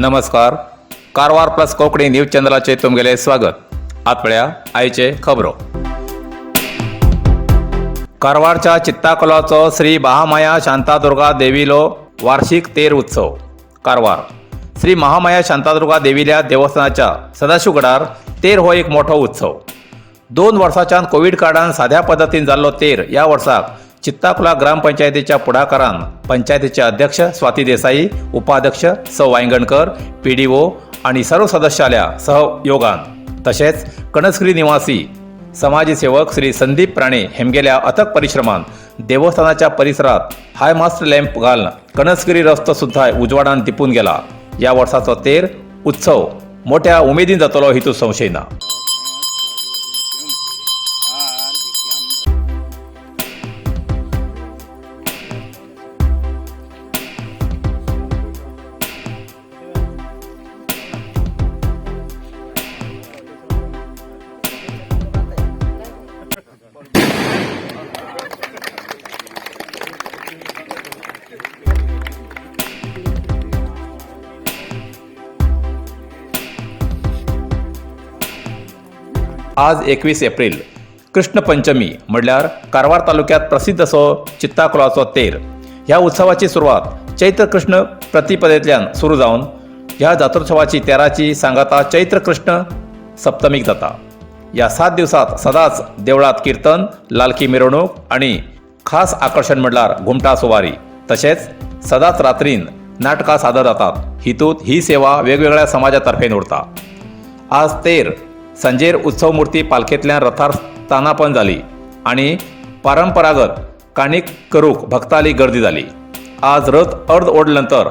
नमस्कार, Karwar plus Konkani news चॅनलाचे तुमगेले स्वागत. आत पळया आयचे खबरो. कारवारच्या चित्ताकोलाचो श्री महामाया शांतादुर्गा देवीलो वार्षिक तेर उत्सव. कारवार श्री महामाया शांतादुर्गा देवील्या देवस्थानाच्या सदाशिवगडार तेर हो एक मोठो उत्सव. 2 वर्साच्यान कोवीड काळान साध्या पद्दतीन जाल्लो तेर ह्या वर्साक चित्ताकुला ग्रामपंचायतीच्या पुढाकारान पंचायतीचे अध्यक्ष स्वाती देसाई, उपाध्यक्ष स वायंगणकर, पीडीओ आणि सर्व सदस्याल्या सहयोगान तसेच कणसगिरी निवासी समाजसेवक श्री संदीप राणे हेमगेल्या अथक परिश्रमान देवस्थानाच्या परिसरात हायमास्ट लॅम्प घालून कणसगिरी रस्तो सुद्धा उजवाडान दिपून गेला. या वर्साचो तेर उत्सव मोठ्या उमेदीन जातलो हितून संशय ना. आज 21 एप्रिल कृष्ण पंचमी म्हणल्यार कारवार तालुक्यात प्रसिद्ध असो चित्ताकुलाचो तेर. ह्या उत्सवाची सुरवात चैत्र कृष्ण प्रतिपदेंतल्यान सुरू जावन ह्या जात्रोत्सवाची तेराची सांगाता चैत्र कृष्ण सप्तमीक जाता. ह्या 7 दिवसात सदांच देवळात कीर्तन, लालकी मिरवणूक आणि खास आकर्शण म्हणल्यार घुमटा सुवारी, तशेंच सदांच रात्रीन नाटकां सादर जातात. हितूत ही सेवा वेगवेगळ्या समाजा तर्फेन उरता. आज तेर सांजेर उत्सव मूर्ती पालखेंतल्यान रथार स्थानापन जाली आनी परंपरागत काणीक करूंक भक्ताली गर्दी जाली. आज रथ अर्द ओडले नंतर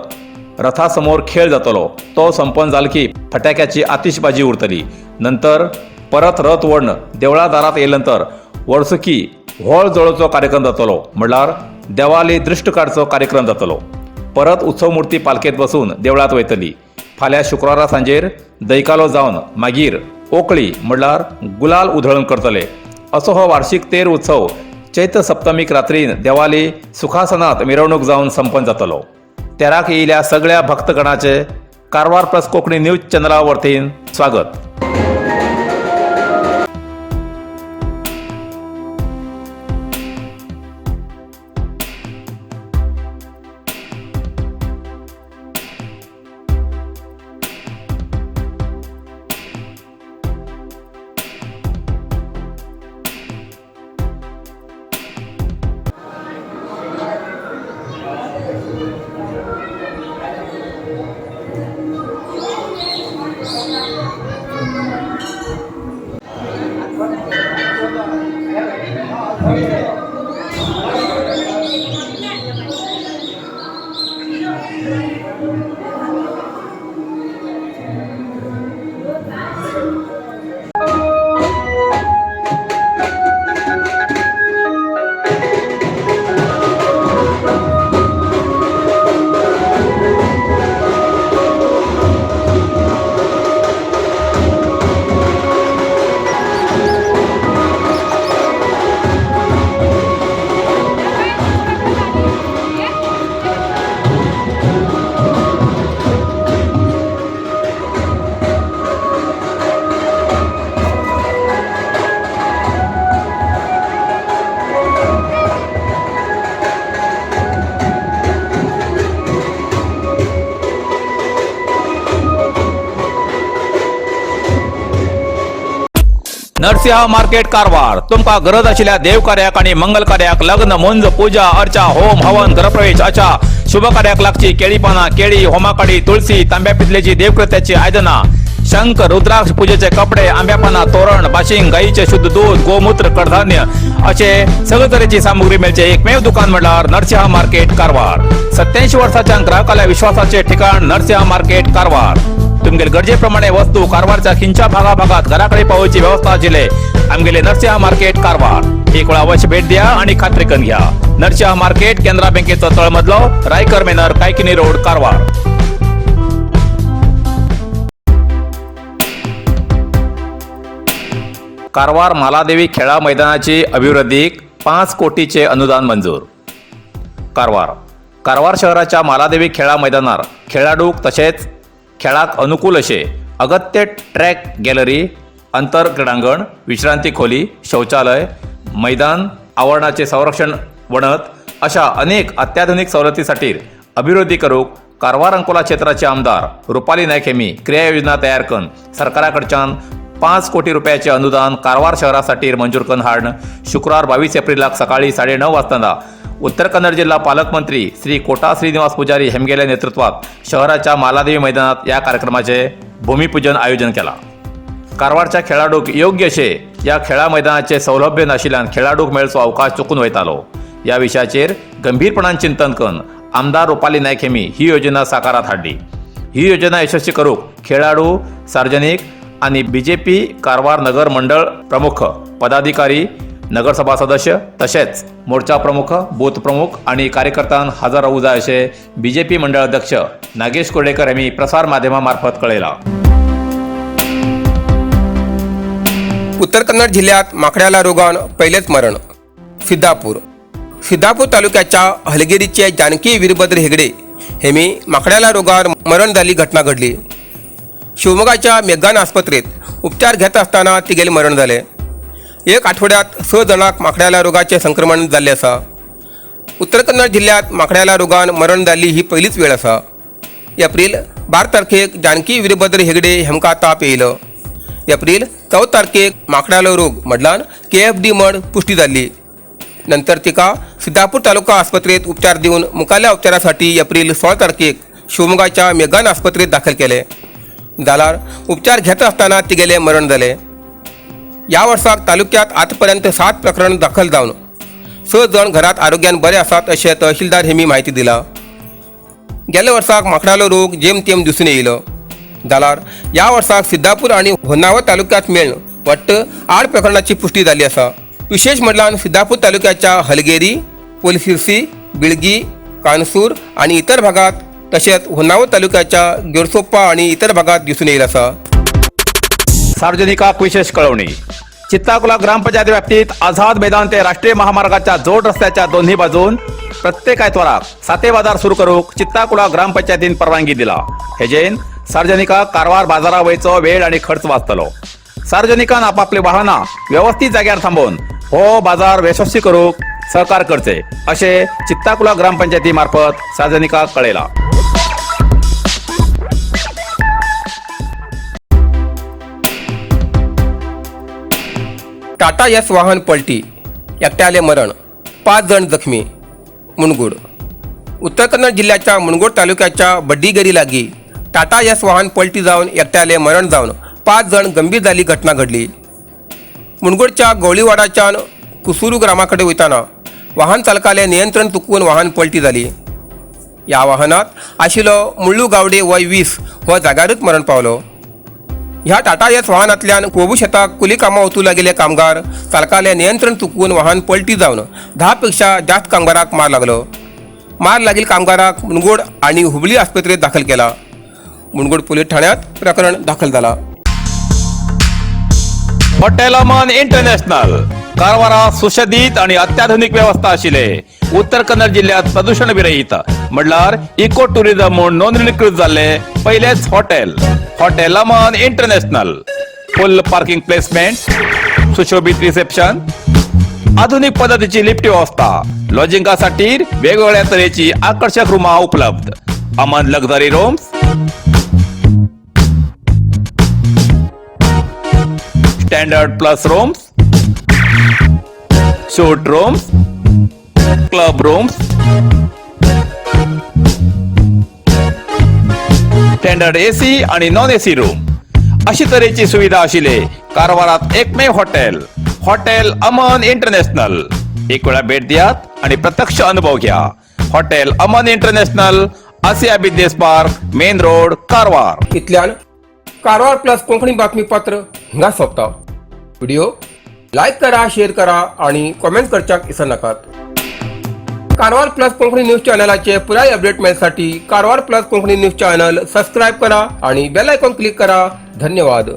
रथासमोर खेळ जातलो. तो संपन्न जाल की फटाक्याची आतिषबाजी उरतली. नंतर परत रथ ओडून देवळा दारात येयले नंतर वर्सुकी व्होळ जळोवचो कार्यक्रम जातलो, म्हणल्यार देवाली दृश्ट काडचो कार्यक्रम जातलो. परत उत्सव मूर्ती पालखेत बसून देवळात वयतली. फाल्यां शुक्रारा सांजेर दैकालो जावन मागीर ओकळी म्हणल्यार गुलाल उधळण करतले. असो हो वार्षिक तेर उत्सव चैत्र सप्तमीक रात्रीन देवाली सुखासनात मिरवणूक जावन संपन्न जातलो. तेराक येयल्या सगळ्या भक्तगणाचे कारवार प्लस कोंकणी न्यूज चॅनला वतीन स्वागत. नरसिंह मार्केट कारवार. तुमकां गरज आशिल्ल्या देवकार्याक आनी मंगल कार्याक, लग्न, मुंज, पूजा अर्चा, होम हवन, गृहप्रवेश अशा शुभ कार्याक लागची केळी पानां, केळी, होमाकाडी, तुळसी, तांब्या पितलेची देवकृत्याची आयदनां, शंख, रुद्राक्ष, पूजेचे कपडे, आंब्या पानां, तोरण, बाशिंग, गाईचे शुद्ध दूध, गोमूत्र, कडधान्य असे सगळे तरेची सामुग्री मेळचे एकमेव दुकान म्हणल्यार नरसिंह मार्केट कारवार. 87 वर्साच्या ग्राहकाल्या विश्वासाचे ठिकाण नरसिंह मार्केट कारवार. तुमगेले गरजेप्रमाणे वस्तू कारवारच्या खिंच्या भागाभागात घराकडे पावोवची व्यवस्था आशिल्ले आमगेले नरसिंह मार्केट कारवार. एक वेळा अवश्य भेट द्या आणि खात्री करून घ्या. नरसिंह मार्केट, केनरा बँकेचो तळमजलो, रायकर मेनर, कायकिनी रोड, कारवार. कारवार मालादेवी खेळा मैदानाची अभिवृद्धीक 5 कोटीचे अनुदान मंजूर. कारवार. कारवार शहराच्या मालादेवी खेळा मैदानार खेळाडूक तशेंच खेळाक अनुकूल अशे अगत्य ट्रॅक गॅलरी, अंतर क्रिडांगण, विश्रांती खोली, शौचालय, मैदान, आवरणाचे संरक्षण वणत अशा अनेक अत्याधुनिक सवलतीसाठी अभिवृद्धी करूक कारवार अंकोला क्षेत्राचे आमदार रुपाली नायक हेमी क्रियायोजना तयार करून सरकाराकडच्यान 5 कोटी रुपयाचे अनुदान कारवार शहरासाठी मंजूर करून हाडण शुक्रार 22 एप्रिलाक सकाळी 9:30 वाजता उत्तर कन्नड जिल्हा पालकमंत्री श्री कोटा श्रीनिवास पुजारी हेमगेल्या नेतृत्वात शहराच्या मालादेवी मैदानात या कार्यक्रमाचे भूमिपूजन आयोजन केला. कारवारच्या खेळाडूक योग्य अशे या खेळा मैदानाचे सौलभ्य नाशिल्ल्यान खेळाडूक मेळचो अवकाश चुकून वयतालो. या विशयाचेर गंभीरपणान चिंतन करून आमदार रुपाली नायक हेमी ही योजना साकारात हाडली. ही योजना यशस्वी करूक खेळाडू, सार्वजनिक आणि बीजेपी कारवार नगर मंडळ प्रमुख, पदाधिकारी, नगरसभा सदस्य तसेच मोर्चा प्रमुख, बूथ प्रमुख आणि कार्यकर्त्यां हजर राहू जाय असे बीजेपी मंडळ अध्यक्ष नागेश कुर्डेकर यांनी प्रसार माध्यमामार्फत कळयला. उत्तर कन्नड जिल्ह्यात माकड्याला रोगान पहिलेच मरण. सिद्धापूर. सिद्धापूर तालुक्याच्या हलगेरीचे जानकी वीरभद्र हेगडे हेमी माकड्याला रोगावर मरण झाली घटना घडली. शिवमोगाच्या मेघान आस्पत्रेत उपचार घेत असताना तिगेले मरण झाले. एक आठवड्यात 6 जणांक माकड्याला रोगाचे संक्रमण जाल्ले आसा. उत्तर कन्नड जिल्ह्यात माकड्याला रोगान मरण जाल्ली ही पहिलीच वेळ आसा. एप्रिल 12 तारखेक जानकी वीरभद्र हेगडे हेमकां ताप येयलो. एप्रिल 14 तारखेक माकडालो रोग म्हटल्यार KFD म्हण पुष्टी जाल्ली. नंतर तिका सिद्धापूर तालुका आस्पत्रेत उपचार दिवन मुखाल्या उपचारासाठी एप्रिल 16 तारखेक शिवमोगाच्या मेघान आस्पत्रेत दाखल केले. जाल्यार उपचार घेत असताना तिगेले मरण जाले. या वर्साक तालुक्यात आतापर्यंत 7 प्रकरण दाखल जावन 6 जण घरात आरोग्यान बरे आसात अशें तहसीलदार हेमी माहिती दिला. गेल्या वर्साक माकडालो रोग जेमतेम दिसून येयलो. जाल्यार ह्या वर्साक सिद्धापूर आनी होन्नावर तालुक्यात मेळून वट्ट 8 प्रकरणाची पुष्टी जाल्ली आसा. विशेष म्हटल्यार सिद्धापूर तालुक्याच्या हलगेरी, पोलसिरसी, बिळगी, कानसूर आनी इतर भागात तशेंच होन्नावर तालुक्याच्या गेरसोप्पा आनी इतर भागात दिसून येईल आसा. सार्वजनिकाक विशेष कळवणी. चित्ताकुला ग्रामपंचायत व्याप्तीत आझाद मैदान ते राष्ट्रीय महामार्गाच्या जोड रस्त्याच्या दोन्ही बाजून प्रत्येक आयतवाराक साते बाजार सुरू करूक चित्ताकुला ग्रामपंचायतीन परवानगी दिला. हेजेन सार्वजनिकाक कारवार बाजारा वयचो वेळ आणि खर्च वाचतलो. सार्वजनिकान आपापली वाहनां व्यवस्थित जाग्यार थांबोवन हो बाजार यशस्वी करूक सहकार करचे असे चित्ताकुला ग्रामपंचायती मार्फत सार्वजनिकाक कळयला. टाटा एस वाहन पलटी, एकट्याले मरण, 5 जण जखमी. मुनगोड. उत्तर कन्नड जिल्ह्याच्या मुनगोड तालुक्याच्या बड्डीगेरी लागी टाटा एस वाहन पलटी जावन एकट्याले मरण जावन 5 जण गंभीर जाल्ली घटना घडली. मुनगोडच्या गवळीवाडाच्यान कुसुरू ग्रामाकडे वयताना वाहन चालकाले नियंत्रण चुकून वाहन पलटी जाली. ह्या वाहनात आशिल्लो मुळ्ळू गावडे वय 20 हो जाग्यारूच मरण पावलो. ह्या टाटा एस वाहनांतल्यान कोबू शेताक कुली कामां वचूं लागिल्ले कामगार चालकाले नियंत्रण चुकून वाहन पलटी जावन 10 पेक्षा जास्त कामगाराक मार लागलो. मार लागिल कामगाराक मुनगोड आनी हुबळी आस्पत्रेत दाखल केला. मुनगोड पोलीस ठाण्यात प्रकरण दाखल जाला. हॉटेल अमन इंटरनॅशनल कारवारा सुशोभित आणि अत्याधुनिक व्यवस्था आशिल्ले उत्तर कन्नड जिल्ह्यात प्रदूषण विरहित म्हणल्यार इको टुरिझम म्हूण नोंदणीकृत जाल्ले पयलेच hotel, hotel Aman international. Full parking placement, सुशोभित रिसेप्शन, आधुनिक पद्धतीची लिफ्ट व्यवस्था, लॉजिंगासाठी वेगवेगळ्या तरेची आकर्षक रूमा उपलब्ध. Aman luxury rooms, standard plus rooms, suite rooms, club rooms, standard AC आणि नॉन एसी रूम अशी तरेची सुविधा आशिल्ले कारवारात एकमेव हॉटेल, हॉटेल अमन इंटरनॅशनल. एक वेळा भेट दियात आणि प्रत्यक्ष अनुभव घ्या. Hotel Aman international, Asia business park, main road, Karwar. इतल्यान कारवार प्लस कोंकणी बातमीपत्र हिंगा सोंपता. व्हिडिओ लायक करा, शेअर करा आणि कॉमेंट करच्याक विसरनाकात. कारवार प्लस कोंकणी न्यूज चॅनलाचे पुराय update मेळसाठी Karwar plus Konkani news channel subscribe करा आणि बेल आयकॉन क्लिक करा. धन्यवाद.